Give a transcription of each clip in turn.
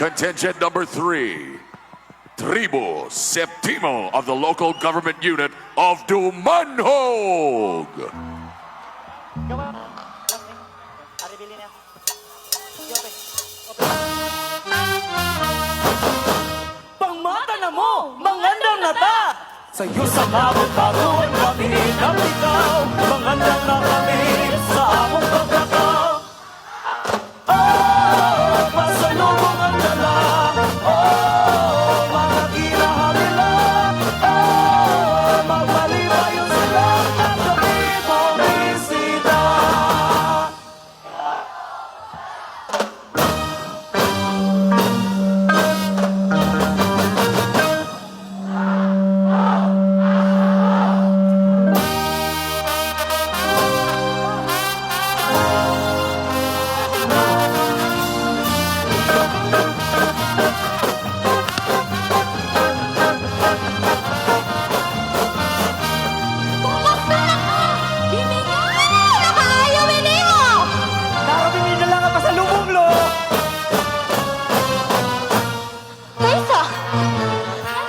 Contingent number 3, Tribu Septimo of the local government unit of Dumanjug. Pangmata na mo! Mangandam na ta! Sa'yo sa kabot-bagon kami naglikaw. Mangandam na kami sa among paglakaw. Oh, pasalubong ang dala. Oh, mga kinahamila. Oh, magmalibayon sila at kami bumisita. Basta na ka! Nakaayaw ini mo! Narating nila lang ang pasalubong, lo! Kaysa,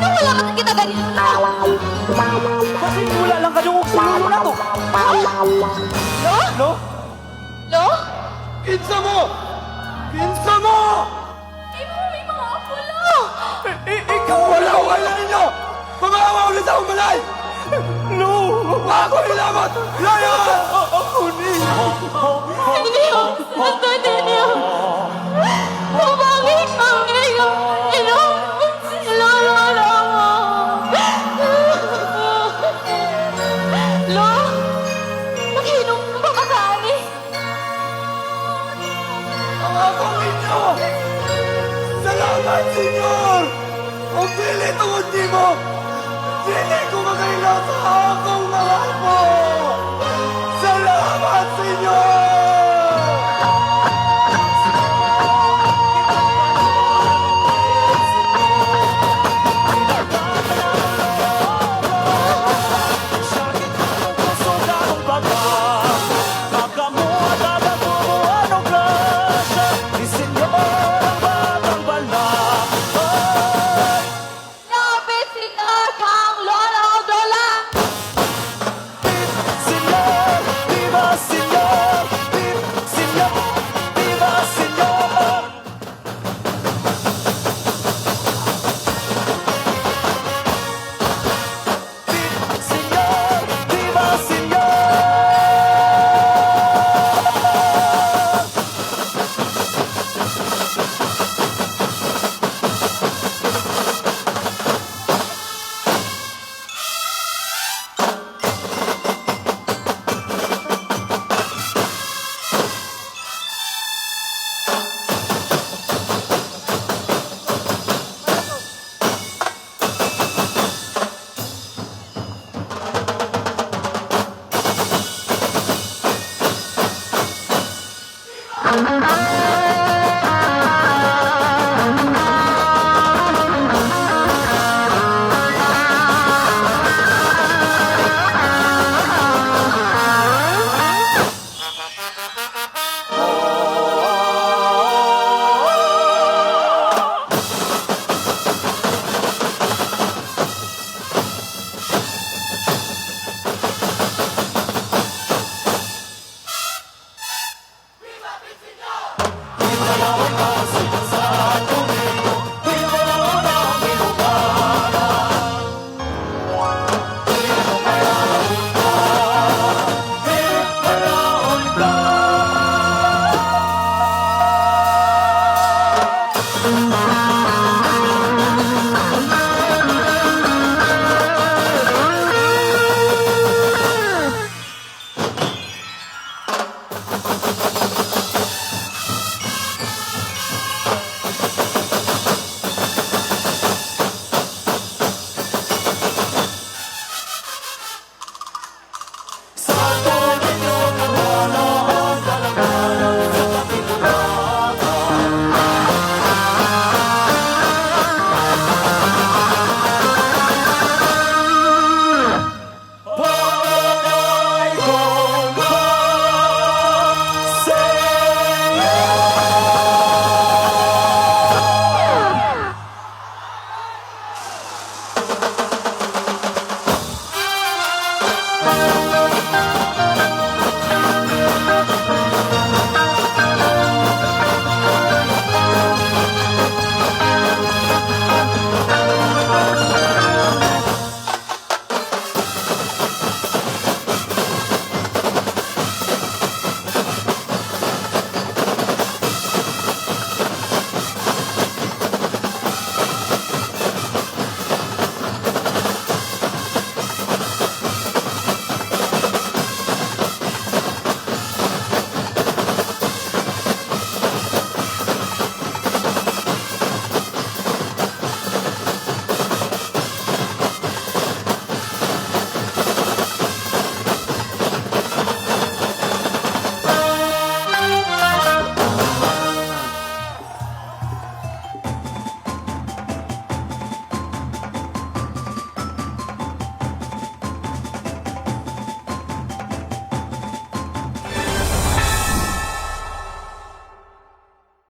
ano wala ka kita ganito? Kasi wala lang kadungog sa lulo na to. Lo? Lo? Lo? Kinsa mo! Kinsa mo! Imo may mga apo, Lo! Ikaw wala ko kailan ninyo! Pamahawa ulit sa akong balay! No! Ako hilamot! Layo! Ako ni! Ninyo! Basta ninyo! Pumangit kami yung inom si Lolo mo! Lo? Nakinom ba ka kaani? Ang akong inyo! Salamat, Senyor! Ang dili tungod nimo! Dili ko makaila sa akong mga apo! Salamat, Senyor!